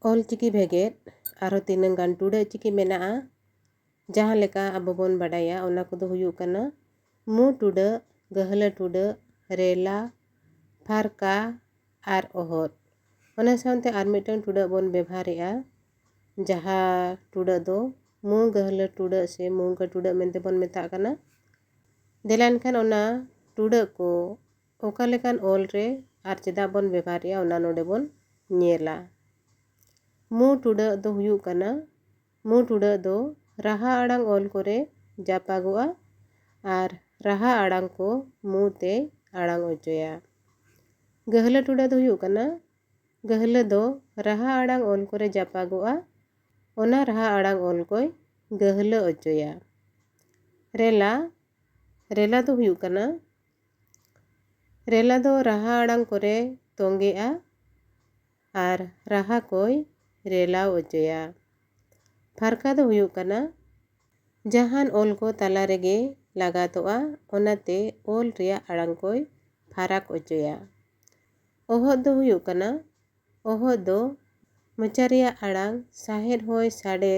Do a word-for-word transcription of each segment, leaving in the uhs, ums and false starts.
ᱚᱞ ᱪᱤᱠᱤ ᱵᱷᱮᱜᱮᱫ ᱟᱨᱦᱚᱸ ᱛᱤᱱᱟᱹᱝ ᱜᱟᱱ ᱴᱩᱰᱟᱹᱜ ᱪᱤᱠᱤ ᱢᱮᱱᱟᱜᱼᱟ᱾ ᱡᱟᱦᱟᱸ ᱞᱮᱠᱟ ᱟᱵᱚ ᱵᱚᱱ ᱵᱟᱰᱟᱭᱟ, ᱚᱱᱟ ᱠᱚᱫᱚ ᱦᱩᱭᱩᱜ ᱠᱟᱱᱟ ᱢᱩ ᱴᱩᱰᱟᱹᱜ, ᱜᱟᱹᱦᱞᱟᱹ ᱴᱩᱰᱟᱹᱜ, ᱨᱮᱞᱟ, ᱯᱷᱟᱨᱠᱟ ᱟᱨ ᱚᱦᱚᱫ᱾ ᱚᱱᱟ ᱥᱟᱶᱛᱮ ᱟᱨ ᱢᱤᱫᱴᱟᱝ ᱴᱩᱰᱟᱹᱜ ᱵᱚᱱ ᱵᱮᱵᱷᱟᱨᱮᱜᱼᱟ, ᱡᱟᱦᱟᱸ ᱴᱩᱰᱟᱹᱜ ᱫᱚ ᱢᱩ ᱜᱟᱹᱦᱞᱟᱹ ᱴᱩᱰᱟᱹᱜ ᱥᱮ ᱢᱩᱝᱠᱟᱹ ᱴᱩᱰᱟᱹᱜ ᱢᱮᱱᱛᱮ ᱵᱚᱱ ᱢᱮᱛᱟᱜ ᱠᱟᱱᱟ᱾ ᱫᱮᱞᱟ ᱮᱱᱠᱷᱟᱱ ᱚᱱᱟ ᱴᱩᱰᱟᱹᱜ ᱠᱚ ᱚᱠᱟ ᱞᱮᱠᱟᱱ ᱚᱞ ᱨᱮ ᱟᱨ ᱪᱮᱫᱟᱜ ᱵᱚᱱ ᱵᱮᱵᱷᱟᱨᱮᱜᱼᱟ, ᱚᱱᱟ ᱱᱚᱰᱮ ᱵᱚᱱ ᱧᱮᱞᱟ᱾ ᱢᱩ ᱴᱩᱰᱟᱹᱜ ᱫᱚ ᱦᱩᱭᱩᱜ ᱠᱟᱱᱟ, ᱢᱩ ᱴᱩᱰᱟᱹᱜ ᱫᱚ ᱨᱟᱦᱟ ᱟᱲᱟᱝ ᱚᱞ ᱠᱚᱨᱮ ᱡᱟᱯᱟᱜᱚᱜᱼᱟ ᱟᱨ ᱨᱟᱦᱟ ᱟᱲᱟᱝ ᱠᱚ ᱢᱩ ᱛᱮᱭ ᱟᱲᱟᱝ ᱚᱪᱚᱭᱟ᱾ ᱜᱟᱹᱦᱞᱟᱹ ᱴᱩᱰᱟᱹᱜ ᱫᱚ ᱦᱩᱭᱩᱜ ᱠᱟᱱᱟ, ᱜᱟᱹᱦᱞᱟᱹ ᱫᱚ ᱨᱟᱦᱟ ᱟᱲᱟᱝ ᱚᱞ ᱠᱚᱨᱮ ᱡᱟᱯᱟᱜᱚᱜᱼᱟ, ᱚᱱᱟ ᱨᱟᱦᱟ ᱟᱲᱟᱝ ᱚᱞ ᱠᱚᱭ ᱜᱟᱹᱦᱞᱟᱹ ᱚᱪᱚᱭᱟ᱾ ᱨᱮᱞᱟ, ᱨᱮᱞᱟ ᱫᱚ ᱦᱩᱭᱩᱜ ᱠᱟᱱᱟ, ᱨᱮᱞᱟ ᱫᱚ ᱨᱟᱦᱟ ᱟᱲᱟᱝ ᱠᱚᱨᱮ ᱛᱚᱸᱜᱮᱜᱼᱟ ᱟᱨ ᱨᱟᱦᱟ ᱠᱚᱭ ᱨᱮᱞᱟᱣ ᱚᱪᱚᱭᱟ᱾ ᱯᱷᱟᱨᱠᱟ ᱫᱚ ᱦᱩᱭᱩᱜ ᱠᱟᱱᱟ, ᱡᱟᱦᱟᱱ ᱚᱞ ᱠᱚ ᱛᱟᱞᱟ ᱨᱮᱜᱮ ᱞᱟᱜᱟᱛᱚᱜᱼᱟ, ᱚᱱᱟᱛᱮ ᱚᱞ ᱨᱮᱭᱟᱜ ᱟᱲᱟᱝ ᱠᱚᱭ ᱯᱷᱟᱨᱟᱠ ᱚᱪᱚᱭᱟ᱾ ᱚᱦᱚᱫ ᱫᱚ ᱦᱩᱭᱩᱜ ᱠᱟᱱᱟ, ᱚᱦᱚᱫ ᱫᱚ ᱢᱚᱪᱟ ᱨᱮᱭᱟᱜ ᱟᱲᱟᱝ, ᱥᱟᱦᱮᱫ ᱦᱚᱭ ᱥᱟᱰᱮ,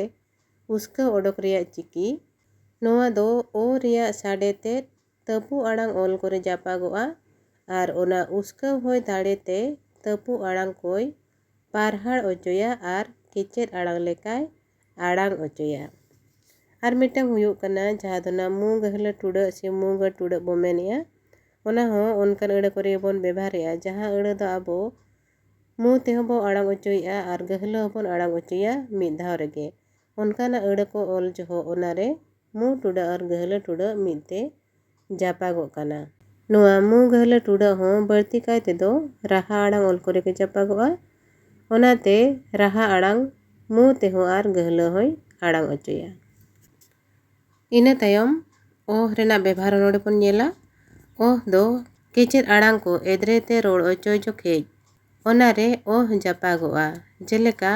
ᱩᱥᱠᱟᱹᱣ ᱚᱰᱚᱠ ᱨᱮᱭᱟᱜ ᱪᱤᱠᱤ᱾ ᱱᱚᱣᱟ ᱫᱚ ᱚ ᱨᱮᱭᱟᱜ ᱥᱟᱰᱮ ᱛᱮᱫ ᱛᱟᱹᱯᱩ ᱟᱲᱟᱝ ᱚᱞ ᱠᱚᱨᱮ ᱡᱟᱯᱟᱜᱚᱜᱼᱟ ᱟᱨ ᱚᱱᱟ ᱩᱥᱠᱟᱹᱣ ᱦᱚᱭ ᱫᱟᱲᱮ ᱛᱮ ᱛᱟᱹᱯᱩ ᱟᱲᱟᱝ ᱠᱚᱭ ᱯᱟᱨᱦᱟᱲ ᱚᱪᱚᱭᱟ ᱟᱨ ᱠᱮᱪᱮᱫ ᱟᱲᱟᱝ ᱞᱮᱠᱟᱭ ᱟᱲᱟᱝ ᱚᱪᱚᱭᱟ᱾ ᱟᱨ ᱢᱤᱫᱴᱟᱝ ᱦᱩᱭᱩᱜ ᱠᱟᱱᱟ, ᱡᱟᱦᱟᱸ ᱫᱚ ᱱᱟ ᱢᱩ ᱜᱟᱹᱦᱞᱟᱹ ᱴᱩᱰᱟᱹᱜ ᱥᱮ ᱢᱩ ᱜᱟᱹ ᱴᱩᱰᱟᱹᱜ ᱵᱚ ᱢᱮᱱᱮᱜᱼᱟ, ᱚᱱᱟ ᱦᱚᱸ ᱚᱱᱠᱟᱱ ᱟᱹᱲᱟᱹ ᱠᱚᱨᱮ ᱵᱚᱱ ᱵᱮᱵᱷᱟᱨᱮᱜᱼᱟ, ᱡᱟᱦᱟᱸ ᱟᱹᱲᱟᱹ ᱫᱚ ᱟᱵᱚ ᱢᱩ ᱛᱮᱦᱚᱸ ᱵᱚ ᱟᱲᱟᱝ ᱚᱪᱚᱭᱮᱜᱼᱟ ᱟᱨ ᱜᱟᱹᱦᱞᱟᱹ ᱦᱚᱸᱵᱚᱱ ᱟᱲᱟᱝ ᱚᱪᱚᱭᱟ ᱢᱤᱫ ᱫᱷᱟᱣ ᱨᱮᱜᱮ᱾ ᱚᱱᱠᱟᱱᱟᱜ ᱟᱹᱲᱟᱹ ᱠᱚ ᱚᱞ ᱡᱚᱦᱚᱜ ᱚᱱᱟᱨᱮ ᱢᱩ ᱴᱩᱰᱟᱹᱜ ᱟᱨ ᱜᱟᱹᱦᱞᱟᱹ ᱴᱩᱰᱟᱹᱜ ᱢᱤᱫ ᱛᱮ ᱡᱟᱯᱟᱜᱚᱜ ᱠᱟᱱᱟ᱾ ᱱᱚᱣᱟ ᱢᱩ ᱜᱟᱹᱦᱞᱟᱹ ᱴᱩᱰᱟᱹᱜ ᱦᱚᱸ ᱵᱟᱹᱲᱛᱤ ᱠᱟᱭ ᱛᱮᱫᱚ ᱨᱟᱦᱟ ᱟᱲᱟᱝ ᱚᱞ ᱠᱚᱨᱮ ᱜᱮ ᱡᱟᱯᱟᱜᱚᱜᱼᱟ᱾ ᱚᱱᱟᱛᱮ ᱨᱟᱦᱟ ᱟᱲᱟᱝ ᱢᱩ ᱛᱮᱦᱚᱸ ᱟᱨ ᱜᱟᱹᱦᱞᱟᱹ ᱦᱚᱸᱭ ᱟᱲᱟᱝ ᱚᱪᱚᱭᱟ᱾ ᱤᱱᱟᱹ ᱛᱟᱭᱚᱢ ᱚᱦ ᱨᱮᱱᱟᱜ ᱵᱮᱵᱷᱟᱨ ᱦᱚᱸ ᱱᱚᱰᱮ ᱵᱚᱱ ᱧᱮᱞᱟ᱾ ᱚᱦ ᱫᱚ ᱠᱮᱪᱮᱫ ᱟᱲᱟᱝ ᱠᱚ ᱮᱫᱽᱨᱮ ᱛᱮ ᱨᱚᱲ ᱚᱪᱚᱭ ᱡᱚᱠᱷᱮᱡ ᱚᱱᱟᱨᱮ ᱚᱦ ᱡᱟᱯᱟᱜᱚᱜᱼᱟ᱾ ᱡᱮᱞᱮᱠᱟ,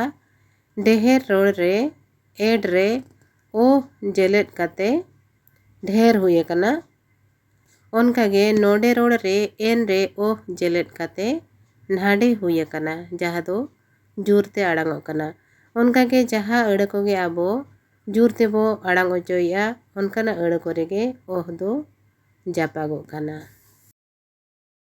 ᱰᱮᱦᱮᱨ ᱨᱚᱲ ᱨᱮ ᱮᱰ ᱨᱮ ᱚᱦ ᱡᱮᱞᱮᱫ ᱠᱟᱛᱮ ᱰᱷᱮᱨ ᱦᱩᱭ ᱟᱠᱟᱱᱟ᱾ ᱚᱱᱠᱟᱜᱮ ᱱᱚᱰᱮ ᱨᱚᱲ ᱨᱮ ᱮᱱ ᱨᱮ ᱚᱦ ᱡᱮᱞᱮᱫ ᱠᱟᱛᱮ ᱱᱷᱟᱰᱮ ᱦᱩᱭ ᱟᱠᱟᱱᱟ, ᱡᱟᱦᱟᱸ ᱫᱚ ᱡᱳᱨ ᱛᱮ ᱟᱲᱟᱝᱚᱜ ᱠᱟᱱᱟ᱾ ᱚᱱᱠᱟᱜᱮ ᱡᱟᱦᱟᱸ ᱟᱹᱲᱟᱹ ᱠᱚᱜᱮ ᱟᱵᱚ ᱡᱳᱨ ᱛᱮᱵᱚ ᱟᱲᱟᱝ ᱚᱪᱚᱭᱮᱫᱼᱟ, ᱚᱱᱠᱟᱱᱟᱜ ᱟᱹᱲᱟᱹ ᱠᱚᱨᱮ ᱜᱮ ᱚᱦ ᱫᱚ ᱡᱟᱯᱟᱜᱚᱜ ᱠᱟᱱᱟ᱾